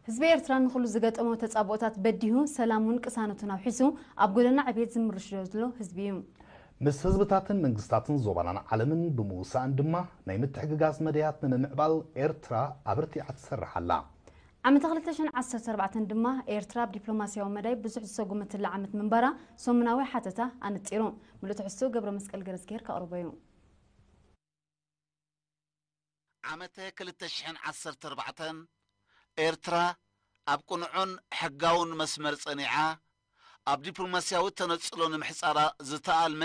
ህዝቢ ኤርትራ ንኹሉ ዝገጠሞ ተጻብኦታት በዲሁ፣ ሰላሙን ቅሳነቱን ኣውሒሱ፣ ኣብ ጎደና ዕቤት ዝምርሽዶ ዘሎ ህዝቢ እዩ። ምስ ህዝብታትን መንግስታትን ዞባናን ዓለምን ብምውሳእን ድማ ናይ ምትሕግጋዝ መደያት ንምምዕባል ኤርትራ ኣበርቲዓ ትሰርሕ ኣላ። ዓመተ ክልተ ሽሕን ዓሰርተ ኣርባዕተን ድማ ኤርትራ ኣብ ዲፕሎማስያዊ መዳይ ብዙሕ ዝሰጉመትላ ዓመት ምንባራ ሰሙናዊ ሓተታ ኣነጺሩ። ምሉእ ትሕዝቶ ገብረ መስቀል ገረዝግሄር ከቕርቦ እዩ። ዓመተ ክልተ ሽሕን ዓሰርተ ኣርባዕተን ኤርትራ ኣብ ቅኑዕን ሕጋውን መስመር ጸኒዓ፣ ኣብ ዲፕሎማስያዊ ተነጽሎ ንምሕጻራ ዝተኣልመ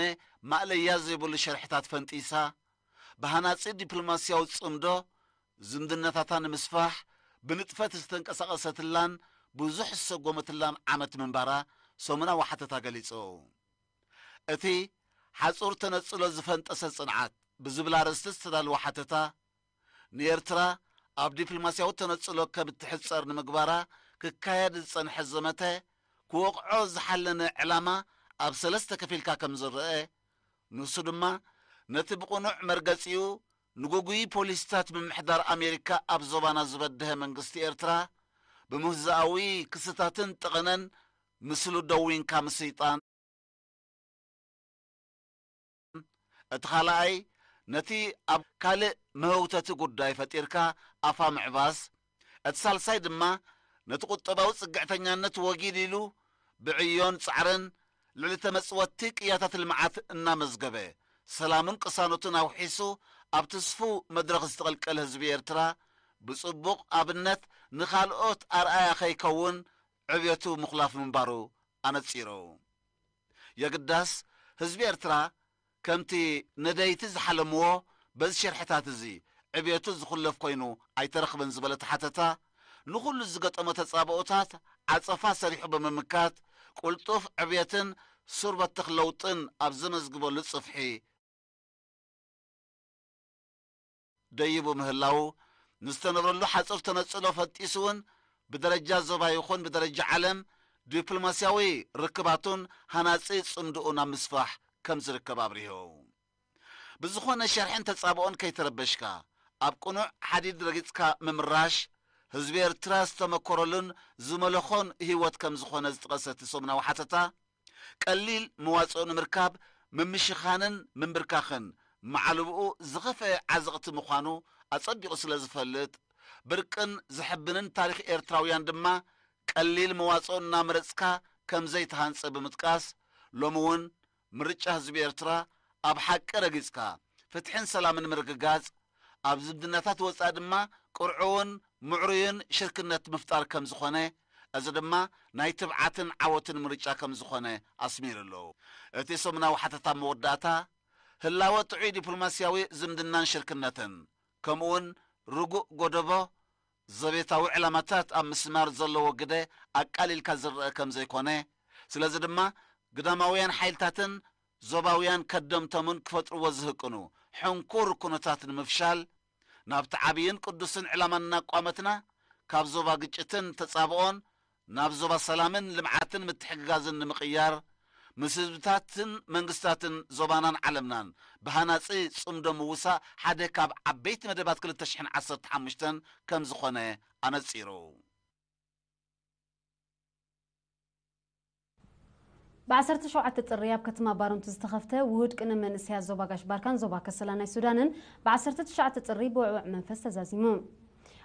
ማእለያ ዘይብሉ ሸርሕታት ፈንጢሳ፣ ብሃናጺ ዲፕሎማስያዊ ጽምዶ ዝምድናታታ ንምስፋሕ ብንጥፈት ዝተንቀሳቐሰትላን ብዙሕ ዝሰጎመትላን ዓመት ምንባራ ሰሙናዊ ሓተታ ገሊጹ። እቲ ሓጹር ተነጽሎ ዝፈንጠሰ ጽንዓት ብዝብል ኣርእስቲ ዝተዳለወ ሓተታ፣ ንኤርትራ ኣብ ዲፕሎማስያዊ ተነጽሎ ከም እትሕጸር ንምግባራ ክካየድ ዝጸንሐ ዘመተ ክወቕዖ ዝሓለነ ዕላማ ኣብ ሰለስተ ከፊልካ ከም ዝረአ፣ ንሱ ድማ ነቲ ብቕኑዕ መርገጺኡ ንግጉይ ፖሊሲታት ምምሕዳር ኣሜሪካ ኣብ ዞባና ዝበደሀ መንግስቲ ኤርትራ ብምህዛኣዊ ክስታትን ጠቐነን ምስሉ ደዊንካ ምስይጣን፣ እቲ ካልኣይ ነቲ ኣብ ካልእ መህውተቲ ጉዳይ ፈጢርካ ኣፋ ምዕባስ፣ እቲ ሳልሳይ ድማ ነቲ ቁጠባዊ ጽግዕተኛነት ወጊድ ኢሉ ብዕዮን ጻዕርን ልዕሊ ተመጽወቲ ቅያታት ልምዓት እናመዝገበ ሰላምን ቅሳነቱን ኣውሒሱ ኣብ ትስፉው መድረኽ ዝተቐልቀለ ህዝቢ ኤርትራ ብጽቡቕ ኣብነት ንኻልኦት ኣርኣያ ከይከውን ዕብየቱ ምኹላፍ ምንባሩ ኣነጺሩ። የግዳስ ህዝቢ ኤርትራ ከምቲ ነደይቲ ዝሓለምዎ በዚ ሸርሕታት እዚ ዕብየቱ ዝኹለፍ ኮይኑ ኣይተረኽበን ዝበለ እቲ ሓተታ፣ ንኹሉ ዝገጠሞ ተጻብኦታት ዓጸፋ ሰሪሑ ብምምካት ቅልጡፍ ዕብየትን ሱር በተኽ ለውጥን ኣብ ዘመዝግበሉ ጽፍሒ ደይቡ ምህላዉ፣ ንዝተነብረሉ ሓጹር ተነጽሎ ፈንጢሱ እውን ብደረጃ ዞባ ይኹን ብደረጃ ዓለም ዲፕሎማስያዊ ርክባቱን ሃናጺ ጽምድኡን ኣብ ምስፋሕ ከም ዝርከብ ኣብሪሁ። ብዝኾነ ሸርሕን ተጻብኦን ከይተረበሽካ ኣብ ቅኑዕ ሓዲድ ረጊጽካ ምምራሽ ህዝቢ ኤርትራ ዝተመኮረሉን ዝመለኾን ህይወት ከም ዝኾነ ዝጠቐሰ እቲ ሰሙናዊ ሓተታ፣ ቀሊል መዋጽኦ ንምርካብ ምምሽኻንን ምንብርካኽን መዓልብኡ ዝኸፍአ ዓዘቕቲ ምዃኑ ኣጸቢቑ ስለ ዝፈልጥ፣ ብርቅን ዘሐብንን ታሪኽ ኤርትራውያን ድማ ቀሊል መዋጽኦ እናመረጽካ ከም ዘይተሃንጸ ብምጥቃስ፣ ሎሚ እውን ምርጫ ህዝቢ ኤርትራ ኣብ ሓቂ ረጊጽካ ፍትሕን ሰላምን ምርግጋጽ፣ ኣብ ዝምድናታት ወጻኢ ድማ ቅርዑውን ምዕሩይን ሽርክነት ምፍጣር ከም ዝኾነ፣ እዚ ድማ ናይ ትብዓትን ዓወትን ምርጫ ከም ዝኾነ ኣስሚሩ ኣሎ። እቲ ሰሙናዊ ሓተታ መወዳእታ፣ ህላወ ጥዑይ ዲፕሎማስያዊ ዝምድናን ሽርክነትን፣ ከምኡውን ርጉእ ጎደቦ ዘቤታዊ ዕላማታት ኣብ ምስማር ዘለዎ ግደ ኣቃሊልካ ዝረአ ከም ዘይኮነ፣ ስለዚ ድማ ግዳማውያን ሓይልታትን ዞባውያን ከደምቶምን ክፈጥርዎ ዝህቅኑ ሕንኩር ኩነታት ንምፍሻል፣ ናብቲ ዓብይን ቅዱስን ዕላማ እናቋመትና፣ ካብ ዞባ ግጭትን ተጻብኦን ናብ ዞባ ሰላምን ልምዓትን ምትሕግጋዝን ንምቕያር፣ ምስ ህዝብታትን መንግስታትን ዞባናን ዓለምናን ብሃናጺ ጽምዶ ምውሳእ ሓደ ካብ ዓበይቲ መደባት ክልተ ሽሕን ዓሰርተ ሓሙሽተን ከም ዝኾነ ኣነጺሩ። ብዓሰርተ ሸውዓተ ጥሪ ኣብ ከተማ ባረንቱ ዝተኸፍተ ውሁድ ቅነ መንእሰያት ዞባ ጋሽ ባርካን ዞባ ከሰላ ናይ ሱዳንን ብዓሰርተ ትሽዓተ ጥሪ ብውዕውዕ መንፈስ ተዛዚሙ።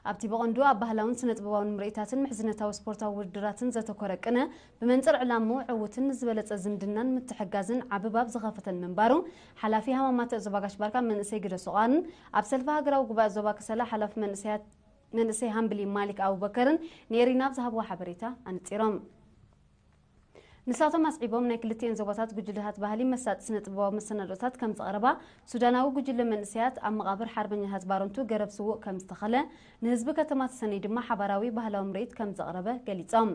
ኣብቲ ብቐንዱ ኣብ ባህላውን ስነ-ጥበባውን ምርኢታትን ምሕዝነታዊ ስፖርታዊ ውድድራትን ዘተኮረ ቅነ፣ ብመንጽር ዕላምኡ ዕዉትን ንዝበለጸ ዝምድናን ምትሕጋዝን ዓቢ ባብ ዝኸፈተን ምንባሩ፣ ሓላፊ ሃማማተ ዞባ ጋሽ ባርካ መንእሰይ ግደ ሱቓርን ኣብ ሰልፊ ሃገራዊ ጉባኤ ዞባ ከሰላ ሓላፊ መንእሰያት መንእሰይ ሃምብሊ ማሊክ ኣቡበከርን ንኤሪና ኣብ ዝሃብዎ ሓበሬታ ኣነጺሮም። ንሳቶም ኣስዒቦም፣ ናይ ክልቲኤን ዞባታት ጉጅለታት ባህሊ መሳጢ ስነ-ጥበባዊ መሰናዶታት ከም ዘቕረባ፣ ሱዳናዊ ጉጅለ መንእሰያት ኣብ መቓብር ሓርበኛታት ባረንቱ ገረብ ስዉእ ከም ዝተኸለ፣ ንህዝቢ ከተማ ተሰነይ ድማ ሓባራዊ ባህላዊ ምርኢት ከም ዘቕረበ ገሊጾም።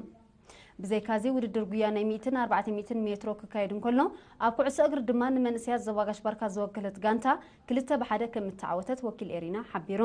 ብዘይካዚ፣ ውድድር ጉያ ናይ ሚእትን ኣርባዕተ ሚእትን ሜትሮ ክካየድ እንከሎ፣ ኣብ ኩዕሶ እግሪ ድማ ንመንእሰያት ዞባ ጋሽ ባርካ ዝወከለት ጋንታ ክልተ ብሓደ ከም እተዓወተት ወኪል ኤሪና ሓቢሩ።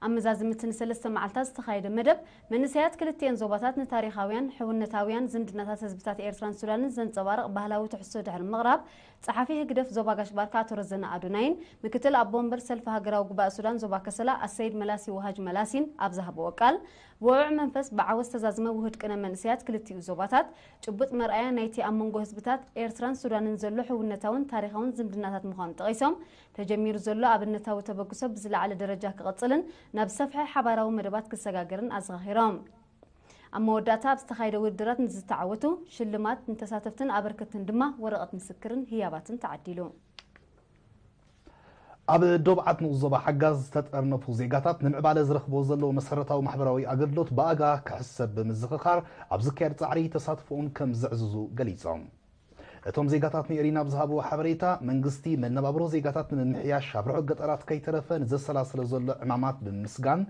ኣብ መዛዝምቲ ንሰለስተ መዓልታት ዝተኻየደ መደብ፣ መንእሰያት ክልቲኤን ዞባታት ንታሪኻውያን፣ ሕውነታውያን ዝምድናታት ህዝብታት ኤርትራን ሱዳንን ዘንጸባርቕ ባህላዊ ትሕዝቶ ድሕሪ ምቕራብ፣ ጸሓፊ ህግደፍ ዞባ ጋሽ ባርካ ኣቶ ረዘነ ኣዶናይን ምክትል ኣቦ ወንበር ሰልፊ ሃገራዊ ጉባኤ ሱዳን ዞባ ከሰላ ኣሰይድ መላሲ ወሃጅ መላሲን ኣብ ዝሃብዎ ቃል፣ ብውዕዕ መንፈስ ብዓወት ዝተዛዝመ ውሁድ ቅነ መንእሰያት ክልቲኡ ዞባታት፣ ጭቡጥ መርኣያ ናይቲ ኣብ መንጎ ህዝብታት ኤርትራን ሱዳንን ዘሎ ሕውነታውን ታሪኻውን ዝምድናታት ምዃኑ ጠቒሶም፣ ተጀሚሩ ዘሎ ኣብነታዊ ተበግሶ ብዝለዓለ ደረጃ ክቕጽልን ናብ ዝሰፍሐ ሓባራዊ መደባት ክሰጋገርን ኣዘኻኺሮም። ኣብ መወዳእታ ኣብ ዝተኻየደ ውድድራት ንዝተዓወቱ ሽልማት፣ ንተሳተፍትን ኣበርከትን ድማ ወረቐት ምስክርን ህያባትን ተዓዲሉ። ኣብ ዶብ ዓት ንኡስ ዞባ ሓጋዝ ዝተጠርነፉ ዜጋታት ንምዕባለ ዝረኽብዎ ዘለዉ መሰረታዊ ማሕበራዊ ኣገልግሎት ብኣጋ ክሕሰብ ብምዝኽኻር ኣብ ዝካየድ ጻዕሪ ተሳትፎኦም ከም ዘዕዝዙ ገሊጾም። እቶም ዜጋታት ንኤሪና ኣብ ዝሃብዎ ሓበሬታ፣ መንግስቲ መነባብሮ ዜጋታት ንምምሕያሽ ኣብ ርሑቕ ገጠራት ከይተረፈ ንዘሰላስሎ ዘሎ ዕማማት ብምምስጋን፣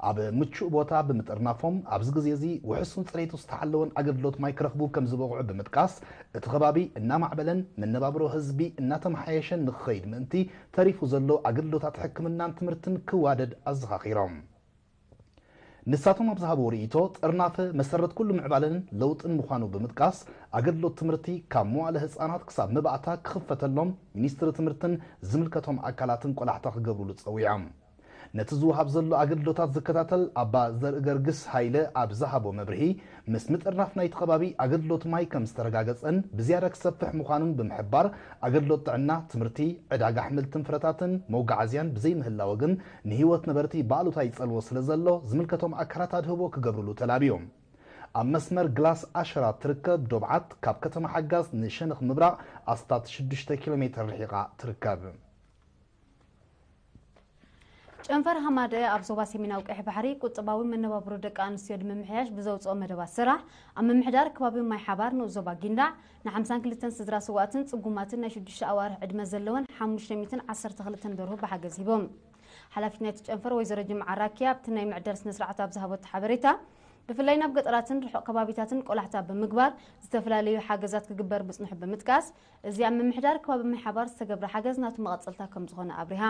ኣብ ምቹእ ቦታ ብምጥርናፎም ኣብዚ ግዜ እዚ ውሕሱን ጽሬቱ ዝተሓለወን ኣገልግሎት ማይ ክረኽቡ ከም ዝበቕዑ ብምጥቃስ፣ እቲ ከባቢ እናማዕበለን መነባብሮ ህዝቢ እናተመሓየሸን ንኽኸይድ ምእንቲ ተሪፉ ዘሎ ኣገልግሎታት ሕክምናን ትምህርትን ክዋደድ ኣዘኻኺሮም። ንሳቶም ኣብ ዝሃብዎ ርእይቶ፣ ጥርናፈ መሰረት ኩሉ ምዕባለን ለውጥን ምዃኑ ብምጥቃስ፣ ኣገልግሎት ትምህርቲ ካብ መዋእለ ህጻናት ክሳብ መባእታ ክኽፈተሎም ሚኒስትሪ ትምህርትን ዝምልከቶም ኣካላትን ቆላሕታ ክገብሩሉ ጸዊዖም። ነቲ ዝወሃብ ዘሎ ኣገልግሎታት ዝከታተል ኣባ ዘርእገርግስ ሃይለ ኣብ ዝሃቦ መብርሂ፣ ምስ ምጥርናፍ ናይቲ ከባቢ ኣገልግሎት ማይ ከም ዝተረጋገጸን ብዝያዳ ክሰፍሕ ምዃኑን ብምሕባር፣ ኣገልግሎት ጥዕና፣ ትምህርቲ፣ ዕዳጋ ኣሕምልትን ፍረታትን መጓዓዝያን ብዘይምህላወ ግን ንህይወት ነበርቲ ብኣሉታ ይጸልዎ ስለ ዘሎ ዝምልከቶም ኣካላት ኣድህቦ ክገብርሉ ተላብዮም። ኣብ መስመር ግላስ ኣሸራ ትርከብ ዶብዓት ካብ ከተማ ሓጋዝ ንሸነኽ ምብራቕ ኣስታት ሽዱሽተ ኪሎ ሜትር ርሒቓ ትርከብ። ጨንፈር ሃማደ ኣብ ዞባ ሰሜናዊ ቀይሕ ባሕሪ ቁጠባዊ መነባብሮ ደቂ ኣንስትዮ ንምምሕያሽ ብዘውፅኦ መደባት ስራሕ ኣብ ምምሕዳር ከባቢ ማይ ሓባር ንኡስ ዞባ ጊንዳዕ ንሓምሳን ክልተን ስድራ ስዋእትን ጽጉማትን ናይ ሽዱሽተ ኣዋርሕ ዕድመ ዘለወን ሓሙሽተ ሚእትን ዓሰርተ ክልተን ደርሁ ብሓገዝ ሂቦም። ሓላፊት ናይቲ ጨንፈር ወይዘሮ ጅምዓ ራኪያ ኣብቲ ናይ ምዕዳል ስነ ስርዓት ኣብ ዝሃበቶ ሓበሬታ፣ ብፍላይ ናብ ገጠራትን ርሑቕ ከባቢታትን ቆላሕታ ብምግባር ዝተፈላለዩ ሓገዛት ክግበር ምጽንሑ ብምጥቃስ፣ እዚ ኣብ ምምሕዳር ከባቢ ማይ ሓባር ዝተገብረ ሓገዝ ናቱ መቐጸልታ ከም ዝኾነ ኣብሪሃ።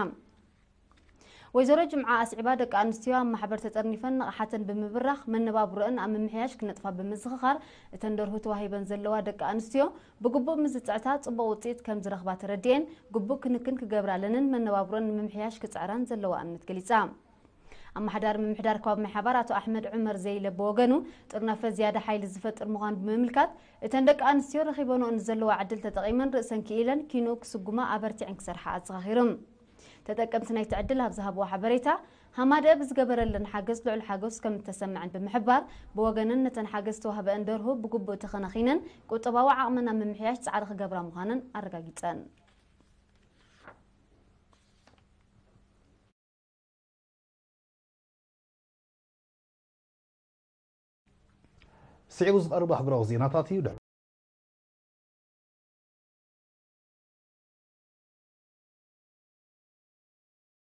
ወይዘሮ ጅምዓ ኣስዒባ፣ ደቂ ኣንስትዮ ኣብ ማሕበር ተጠርኒፈን ንቕሓተን ብምብራኽ መነባብሮአን ኣብ ምምሕያሽ ክነጥፋ ብምዝኽኻር፣ እተን ደርሁ ተዋሂበን ዘለዋ ደቂ ኣንስትዮ ብግቡእ ምስ ዝጽዕታ ጽቡቕ ውጽኢት ከም ዝረኽባ ተረዲኤን፣ ግቡእ ክንክን ክገብራለንን መነባብሮአን ንምምሕያሽ ክጽዕራን ዘለዋ እምነት ገሊጻ። ኣመሓዳሪ ምምሕዳር ከባቢ ማይ ሓባር ኣቶ ኣሕመድ ዑመር ዘይለ ብወገኑ፣ ጥርናፈ ዝያዳ ሓይሊ ዝፈጥር ምዃኑ ብምምልካት፣ እተን ደቂ ኣንስትዮ ረኺበንኦ ንዘለዋ ዕድል ተጠቒመን ርእሰን ክኢለን ኪንኡ ክስጉማ ኣበርቲዐን ክሰርሓ ኣዘኻኺሩ። ተጠቀምቲ ናይቲ ዕድል ኣብ ዝሃብዎ ሓበሬታ፣ ሃማደ ብዝገበረለን ሓገዝ ልዑል ሓጎስ ከም እተሰምዐን ብምሕባር፣ ብወገነን ነተን ሓገዝ ዝተዋህበአን ደርሁ ብግቡእ ተኸናኺነን ቁጠባዊ ዓቕመን ኣብ ምምሕያሽ ጻዕሪ ክገብራ ምዃነን ኣረጋጊጸን። ስዒቡ ዝቐርብ ኣህጉራዊ ዜናታት እዩ።